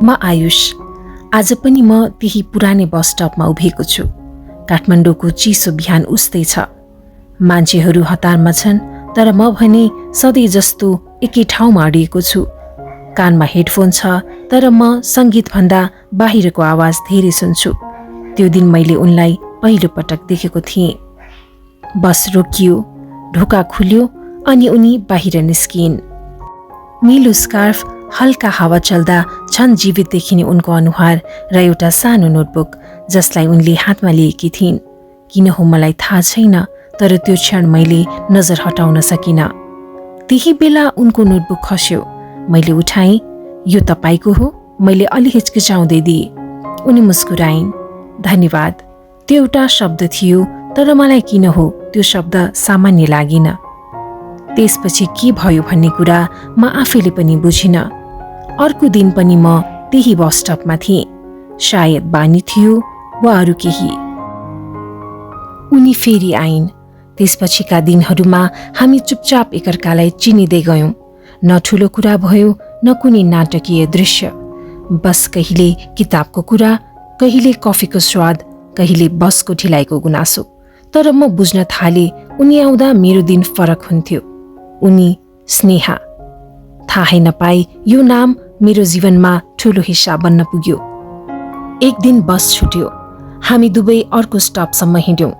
म आयुष। आज पनि म त्यही पुरानै बस स्टपमा उभिएको छु। काठमाडौँको चिसो बिहान उस्तै छ। मान्छेहरू हतारमा छन्, तर म भने सधैँ जस्तो एकै ठाउँमा अडिएको छु। कानमा हेडफोन छ, तर म सङ्गीतभन्दा बाहिरको आवाज धेरै सुन्छु। त्यो दिन मैले उनलाई पहिलो पटक देखेको थिएँ। बस रोकियो, ढोका खुल्यो अनि उनी बाहिर निस्किन्। नीलो स्कार्फ, हल्का हावा चल्दा क्षण जीवित देखिने उनको अनुहार र एउटा सानो नोटबुक जसलाई उनले हातमा लिएकी थिइन्। किन हो मलाई थाहा छैन, तर त्यो क्षण मैले नजर हटाउन सकिनँ। त्यही बेला उनको नोटबुक खस्यो। मैले उठाएँ। यो तपाईको हो? मैले अलि हिचकिचाउँदै दिएँ। उनी मुस्कुराइन्। धन्यवाद। त्यो एउटा शब्द थियो, तर मलाई किन हो त्यो शब्द सामान्य लागिन। त्यसपछि के भयो भन्ने कुरा म आफैले पनि बुझिनँ। अर्को दिन पनि म त्यही बस स्टपमा थिएँ। सायद बानी थियो वा अरू केही। उनी फेरि आइन्। त्यसपछिका दिनहरूमा हामी चुपचाप एकअर्कालाई चिनिँदै गयौँ। न ठुलो कुरा भयो, न कुनै नाटकीय दृश्य। बस कहिले किताबको कुरा, कहिले कफीको स्वाद, कहिले बसको ढिलाइको गुनासो। तर म बुझ्न थालेँ उनी आउँदा मेरो दिन फरक हुन्थ्यो। उनी स्नेहा। थाहै नपाई यो नाम मेरो जीवनमा ठुलो हिस्सा बन्न पुग्यो। एक दिन बस छुट्यो। हामी दुवै अर्को स्टपसम्म हिँड्यौँ,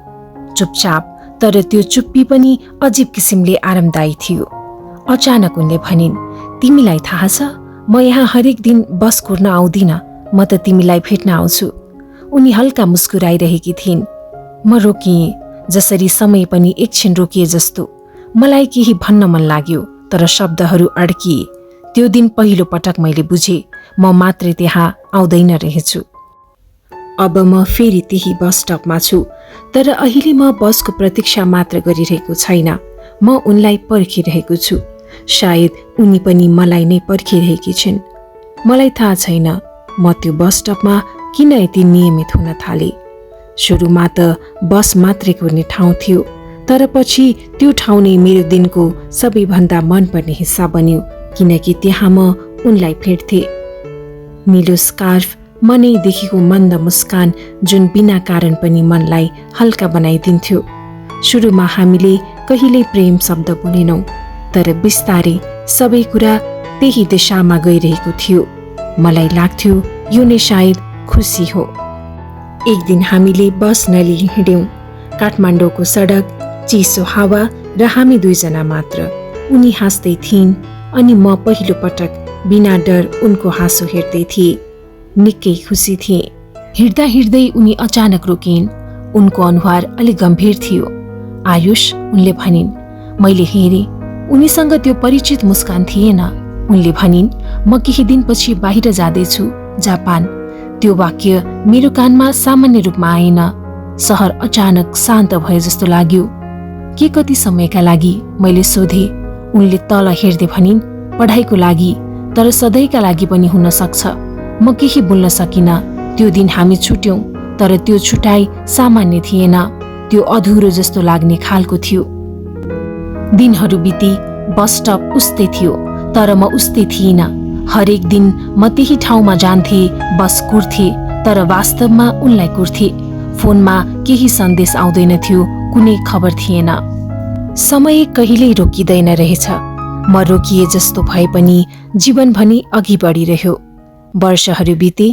चुपचाप। तर त्यो चुप्पी पनि अजीब किसिमले आरामदायी थियो। अचानक उनले भनिन्, तिमीलाई थाहा छ, म यहाँ हरेक दिन बस कुर्न आउँदिन, म त तिमीलाई भेट्न आउँछु। उनी हल्का मुस्कुराइरहेकी थिइन्। म रोकिएँ, जसरी समय पनि एकछिन रोकिए जस्तो। मलाई केही भन्न मन लाग्यो, तर शब्दहरू अड्किए। त्यो दिन पहिलो पटक मैले बुझेँ म मात्रै त्यहाँ आउँदैन रहेछु। अब म फेरि त्यही बस स्टपमा छु, तर अहिले म बसको प्रतीक्षा मात्र गरिरहेको छैन। म उनलाई पर्खिरहेको छु। सायद उनी पनि मलाई नै पर्खिरहेकी छिन्। मलाई थाहा छैन म त्यो बस स्टपमा किन यति नियमित हुन थालेँ। सुरुमा त बस मात्रै कुर्ने ठाउँ थियो, तर पछि त्यो ठाउँ नै मेरो दिनको सबैभन्दा मनपर्ने हिस्सा बन्यो, किनकि त्यहाँ म उनलाई भेट्थेँ। नीलो स्कार्फ, मनैदेखिको मन्द मुस्कान जुन बिना कारण पनि मनलाई हल्का बनाइदिन्थ्यो। सुरुमा हामीले कहिल्यै प्रेम शब्द बोलेनौँ, तर बिस्तारै सबै कुरा त्यही दिशामा गइरहेको थियो। मलाई लाग्थ्यो यो नै सायद खुसी हो। एक दिन हामीले बस नलिई हिँड्यौँ। काठमाडौँको सडक, चिसो हावा र हामी दुईजना मात्र। उनी हाँस्दै थिइन् अनि म पहिलो पटक बिना डर उनको हाँसो हेर्दै थिएँ। निकै खुसी थिएँ। हिँड्दा हिँड्दै उनी अचानक रोकिन्। उनको अनुहार अलि गम्भीर थियो। आयुष, उनले भनिन्। मैले हेरेँ, उनीसँग त्यो परिचित मुस्कान थिएन। उनले भनिन्, म केही दिनपछि बाहिर जाँदैछु, जापान। त्यो वाक्य मेरो कानमा सामान्य रूपमा आएन। सहर अचानक शान्त भए जस्तो लाग्यो। के कति समयका लागि? मैले सोधेँ। उनले तल हेर्दै भनिन्, पढाइको लागि, तर सधैँका लागि पनि हुन सक्छ। म केही बोल्न सकिनँ। त्यो दिन हामी छुट्यौँ, तर त्यो छुट्टाइ सामान्य थिएन। त्यो अधुरो जस्तो लाग्ने खालको थियो। दिनहरू बिती, बस स्टप उस्तै थियो, तर म उस्तै थिइनँ। हरेक दिन म त्यही ठाउँमा जान्थेँ, बस कुर्थेँ, तर वास्तवमा उनलाई कुर्थेँ। फोनमा केही सन्देश आउँदैन थियो, कुनै खबर थिएन। समय कहिल्यै रोकिँदैन रहेछ। म रोकिए जस्तो भए पनि जीवन भने अघि बढिरह्यो। वर्षहरू बिते,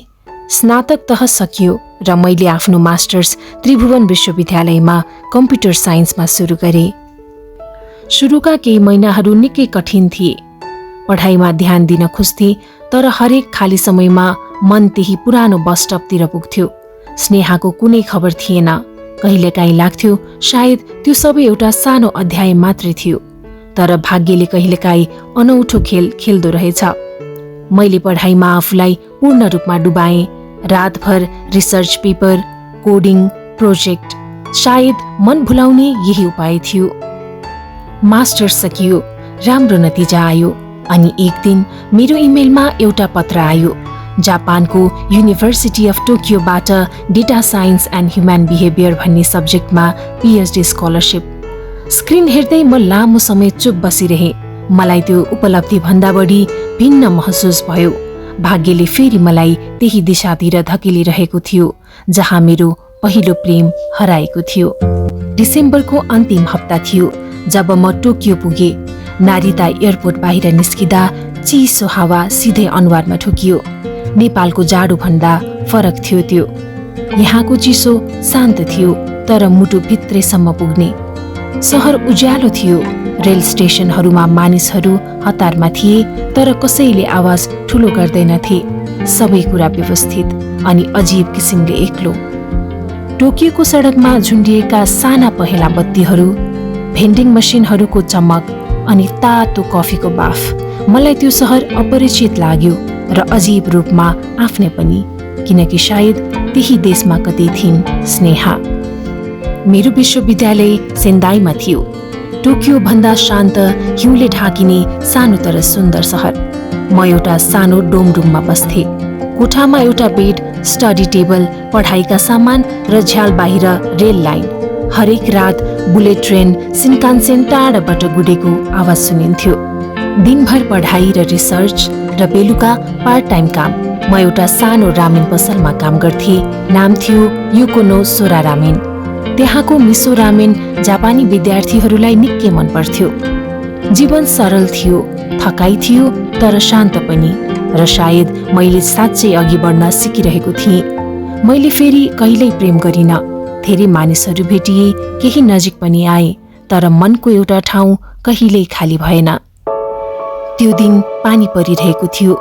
स्नातक तह सकियो र मैले आफ्नो मास्टर्स त्रिभुवन विश्वविद्यालयमा कम्प्युटर साइन्समा सुरु गरेँ। सुरुका केही महिनाहरू निकै कठिन थिए। पढाइमा ध्यान दिन खोज्थेँ, तर हरेक खाली समयमा मन त्यही पुरानो बस स्टपतिर पुग्थ्यो। स्नेहाको कुनै खबर थिएन। कहिलेकाहीँ लाग्थ्यो सायद त्यो सबै एउटा सानो अध्याय मात्रै थियो, तर भाग्यले कहिलेकाहीँ अनौठो खेल खेल्दो रहेछ। मैले पढाइमा आफूलाई पूर्ण रूपमा डुबाएँ। रातभर रिसर्च पेपर, कोडिङ, प्रोजेक्ट। सायद मन भुलाउने यही उपाय थियो। मास्टर्स सकियो, राम्रो नतिजा आयो, अनि एक दिन मेरो इमेलमा एउटा पत्र आयो। जापानको युनिभर्सिटी अफ टोकियोबाट data science and human behaviour भन्ने सब्जेक्टमा पिएचडी स्कलरसिप। स्क्रिन हेर्दै म लामो समय चुप बसिरहेँ। मलाई त्यो उपलब्धि भन्दा बढी भिन्न महसुस भयो। भाग्यले फेरि मलाई त्यही दिशातिर धकेलिरहेको थियो जहाँ मेरो पहिलो प्रेम हराएको थियो। डिसेम्बरको अन्तिम हप्ता थियो जब म टोकियो पुगे। नारिता एयरपोर्ट बाहिर निस्किँदा चिसो हावा सिधै अनुहारमा ठोकियो। नेपालको जाडो भन्दा फरक थियो त्यो। यहाँको चिसो शान्त थियो तर मुटु भित्रैसम्म पुग्ने। सहर उज्यालो थियो, रेल स्टेशनहरूमा मानिसहरू हतारमा थिए तर कसैले आवाज ठुलो गर्दैनथे। सबै कुरा व्यवस्थित अनि अजीब किसिमले एक्लो। टोकियोको सडकमा झुन्डिएका साना पहेँला बत्तीहरू, भेन्डिङ मसिनहरूको चमक अनि तातो कफीको बाफ। मलाई त्यो सहर अपरिचित लाग्यो र अजीब रूपमा आफ्नै पनि, किनकि सायद त्यही देशमा कतै थिइन् स्नेहा। मेरो विश्वविद्यालय सेन्दाईमा थियो। टोकियो भन्दा शान्त, हिउँले ढाकिने सानो तर सुन्दर सहर। म एउटा सानो डोम रुममा बस्थे। कोठामा एउटा बेड, स्टडी टेबल, पढाइका सामान र झ्याल बाहिर रेल लाइन। हरेक रात बुलेट ट्रेन, सिन्कान्सेन टाढाबाट गुडेको आवाज सुनिन्थ्यो। दिनभर पढाइ र रिसर्च र बेलुका पार्ट टाइम काम। म एउटा सानो रामेन पसलमा काम गर्थे। नाम थियो युकोनो सोरा रामेन। त्यहाँको मिसो रामेन जापानी विद्यार्थीहरूलाई निकै मन पर्थ्यो। जीवन सरल थियो, थकाइ थियो तर शान्त पनि, र सायद मैले साँच्चै अघि बढ्न सिकिरहेको थिएँ। मैले फेरि कहिल्यै प्रेम गरिन। धेरै मानिसहरू भेटिए, केही नजिक पनि आए, तर मनको एउटा ठाउँ कहिल्यै खाली भएन। त्यो दिन पानी परिरहेको थियो।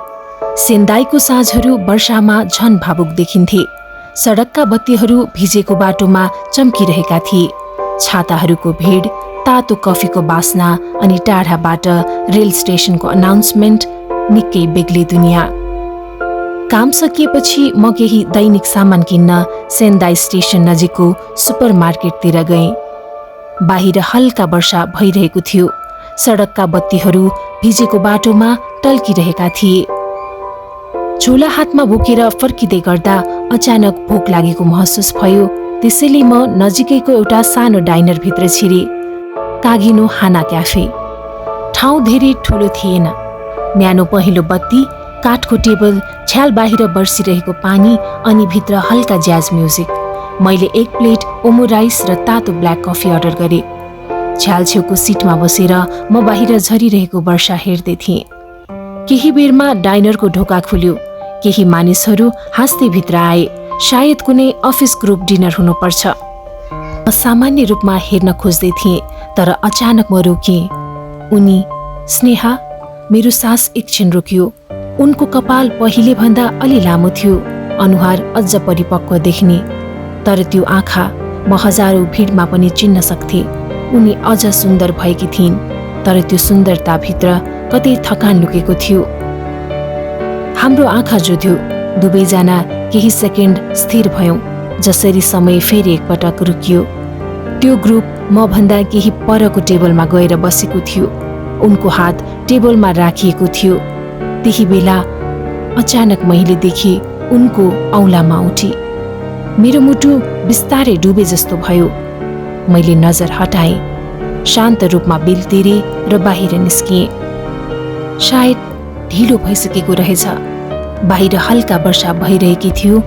सेन्दाईको साँझहरू वर्षामा झन भावुक देखिन्थे। सडकका बत्तीहरू भिजेको बाटोमा चम्किरहेका थिए। छाताहरूको भिड, तातो कफीको बास्ना अनि टाढाबाट रेल स्टेशनको अनाउन्समेन्ट, निकै बेग्लै दुनियाँ। काम सकिएपछि म केही दैनिक सामान किन्न सेन्दाई स्टेसन नजिकको सुपरमार्केटतिर गएँ। बाहिर हल्का वर्षा भइरहेको थियो। सडकका बत्तीहरू भिजेको बाटोमा टल्किरहेका थिए। झोला हातमा बोकेर फर्किँदै गर्दा अचानक भोक लागेको महसुस भयो। त्यसैले म नजिकैको एउटा सानो डाइनर भित्र छिरे। कागिनो हाना क्याफे। ठाउँ धेरै ठुलो थिएन। न्यानो पहिलो बत्ती, काठको टेबल, झ्याल बाहिर बर्सिरहेको पानी अनि भित्र हल्का ज्याज म्युजिक। मैले एक प्लेट ओमो राइस र तातो ब्ल्याक कफी अर्डर गरेँ। झ्याल छेउको सिटमा बसेर म बाहिर झरिरहेको वर्षा हेर्दै थिएँ। केही बेरमा डाइनरको ढोका खुल्यो। केही मानिसहरू हाँस्दै भित्र आए। सायद कुनै अफिस ग्रुप डिनर हुनुपर्छ। म सामान्य रूपमा हेर्न खोज्दै थिएँ तर अचानक म रोकिएँ। उनी, स्नेहा। मेरो सास एकछिन रोकियो। उनको कपाल पहिले भन्दा अलि लामो थियो, अनुहार अझ परिपक्व देख्ने। तर त्यो आँखा म हजारौं भिडमा पनि चिन्न सक्थे। उनी अझ सुन्दर भएकी थिइन्, तर त्यो सुन्दरताभित्र कतै थकान लुकेको थियो। हाम्रो आँखा जोध्यो। दुवैजना केही सेकेन्ड स्थिर भयौं, जसरी समय फेरि एकपटक रुकियो। त्यो ग्रुप म भन्दा केही परको टेबलमा गएर बसेको थियो। उनको हात टेबलमा राखिएको थियो। त्यही बेला अचानक मैले देखेँ उनको औँलामा उठी। मेरो मुटु बिस्तारै डुबे जस्तो भयो। मैले नजर हटाएँ, शान्त रूपमा बिल तिरे र बाहिर निस्किएँ। सायद ढिलो भइसकेको रहेछ। बाहिर हल्का वर्षा भइरहेकी थियो।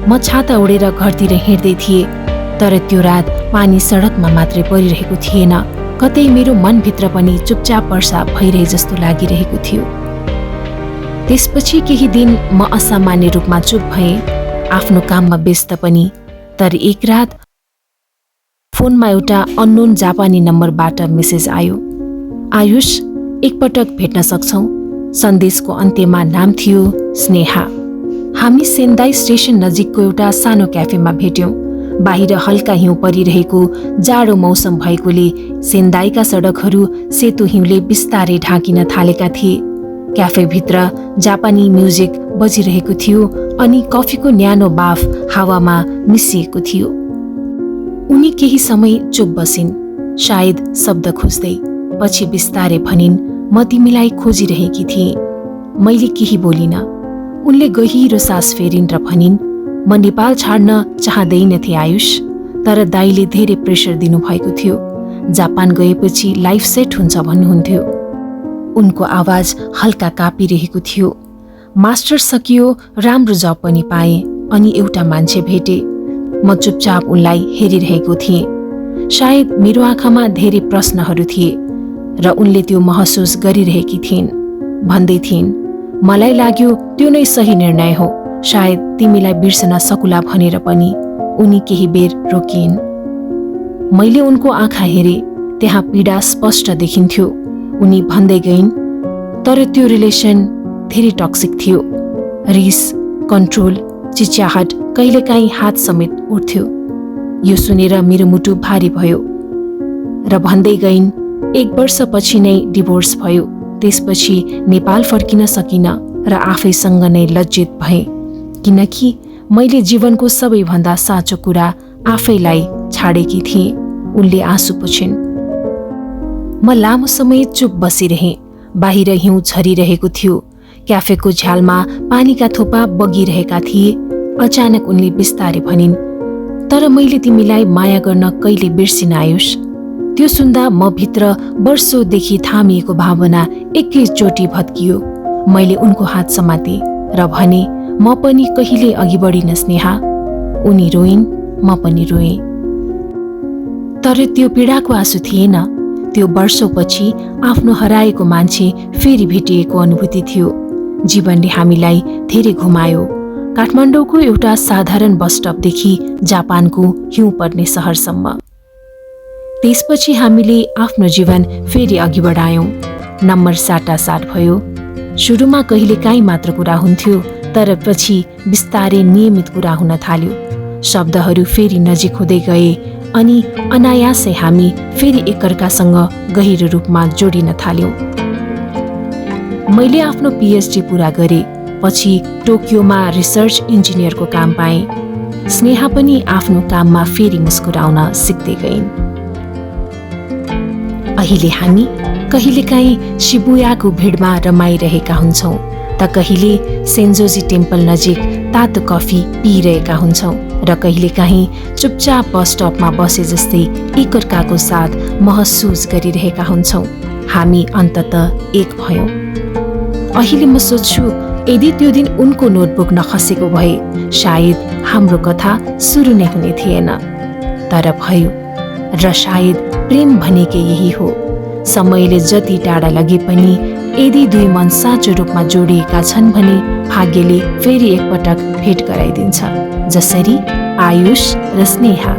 म छाता ओढेर घरतिर हिँड्दै थिएँ, तर त्यो रात पानी सडकमा मात्रै परिरहेको थिएन। कतै मेरो मनभित्र पनि चुपचाप वर्षा भइरहे जस्तो लागिरहेको थियो। त्यसपछि केही दिन म असामान्य रूपमा चुप भएँ, आफ्नो काममा व्यस्त पनि। तर एक रात फोनमा एउटा अननोन जापानी नम्बरबाट मेसेज आयो। आयुष, एकपटक भेट्न सक्छौ? सन्देशको अन्त्यमा नाम थियो स्नेहा। हामी सेन्दाई स्टेसन नजिकको एउटा सानो क्याफेमा भेट्यौं। बाहिर हल्का हिउँ परिरहेको जाडो मौसम भएकोले सेन्दाईका सडकहरू सेतो हिउँले बिस्तारै ढाकिन थालेका थिए। क्याफेभित्र जापानी म्युजिक बजिरहेको थियो अनि कफीको न्यानो बाफ हावामा मिसिएको थियो। उनी केही समय चुप बसिन्, सायद शब्द खोज्दै। पछि बिस्तारै भनिन्, म तिमीलाई खोजिरहेकी थिएँ। मैले केही बोलिन। उनले गहिरो सास फेरिन् र भनिन्, म नेपाल छाड्न चाहँदैनथे आयुष, तर दाइले धेरै प्रेसर दिनुभएको थियो। जापान गएपछि लाइफ सेट हुन्छ भन्नुहुन्थ्यो। उनको आवाज हल्का कापिरहेको थियो। मास्टर सकियो, राम्रो जब पनि पाएँ अनि एउटा मान्छे भेटे। म चुपचाप उनलाई हेरिरहेको थिएँ। सायद मेरो आँखामा धेरै प्रश्नहरू थिए र उनले त्यो महसुस गरिरहेकी थिइन्। भन्दै थिइन्, मलाई लाग्यो त्यो नै सही निर्णय हो, सायद तिमीलाई बिर्सन सकुला भनेर पनि। उनी केही बेर रोकिइन्। मैले उनको आँखा हेरेँ, त्यहाँ पीडा स्पष्ट देखिन्थ्यो। उनी भन्दै गइन्, तर त्यो रिलेसन धेरै टक्सिक थियो। रिस, कन्ट्रोल, चिच्याहट, कहिलेकाहीँ हात समेत उठ्थ्यो। यो सुनेर मेरो मुटु भारी भयो र भन्दै गइन्, 1 वर्षपछि नै डिभोर्स भयो। त्यसपछि नेपाल फर्किन सकिन र आफैसँग नै लज्जित भएँ, किनकि मैले जीवनको सबैभन्दा साँचो कुरा आफैलाई छाडेकी थिएँ। उनले आँसु पुछिन्। म लामो समय चुप बसिरहेँ। बाहिर हिउँ झरिरहेको थियो। क्याफेको झ्यालमा पानीका थोपा बगिरहेका थिए। अचानक उनले बिस्तारै भनिन्, तर मैले तिमीलाई माया गर्न कहिले बिर्सिन आयुष। त्यो सुन्दा म भित्र वर्षौंदेखि थामिएको भावना एकैचोटि भत्कियो। मैले उनको हात समातेँ र भने, म पनि कहिले अघि बढिन स्नेहा। उनी रोइन्, म पनि रोएँ। तर त्यो पीडाको आँसु थिएन। त्यो वर्षौंपछि आफ्नो हराएको मान्छे फेरि भेटिएको अनुभूति थियो। जीवनले हामीलाई धेरै घुमायो। काठमाडौँको एउटा साधारण बस स्टपदेखि जापानको हिउँ पर्ने सहरसम्म। त्यसपछि हामीले आफ्नो जीवन फेरि अघि बढायौं। नम्बर साटासाट भयो। सुरुमा कहिलेकाहीँ मात्र कुरा हुन्थ्यो, तर पछि बिस्तारै नियमित कुरा हुन थाल्यो। शब्दहरू फेरि नजिक हुँदै गए अनि अनायासै हामी फेरि एकअर्कासँग गहिरो रूपमा जोडिन थाल्यौं। मैले आफ्नो पीएचडी पूरा गरेँ। पछि टोकियोमा रिसर्च इन्जिनियरको काम पाएँ। स्नेहा पनि आफ्नो काममा फेरि मुस्कुराउन सिक्दै गइन्। अहिले हामी कहिलेकाहीँ शिबुयाको भिडमा रमाइरहेका हुन्छौँ, त कहिले सेन्जोजी टेम्पल नजिक तातो कफी पिइरहेका हुन्छौँ र कहिलेकाहीँ चुपचाप बस स्टपमा बसे जस्तै एकअर्काको साथ महसुस गरिरहेका हुन्छौँ। हामी अन्ततः एक भयौँ। अहिले म सोच्छु, यदि त्यो दिन उनको नोटबुक नखसेको भए सायद हाम्रो कथा सुरु नै हुने थिएन। तर भयो, र सायद प्रेम भनेकै यही हो। समयले जति टाढा लगे पनि यदि दुई मन साँचो रूपमा जोडिएका छन् भने भाग्यले फेरि एकपटक भेट गराइदिन्छ, जसरी आयुष र स्नेहा।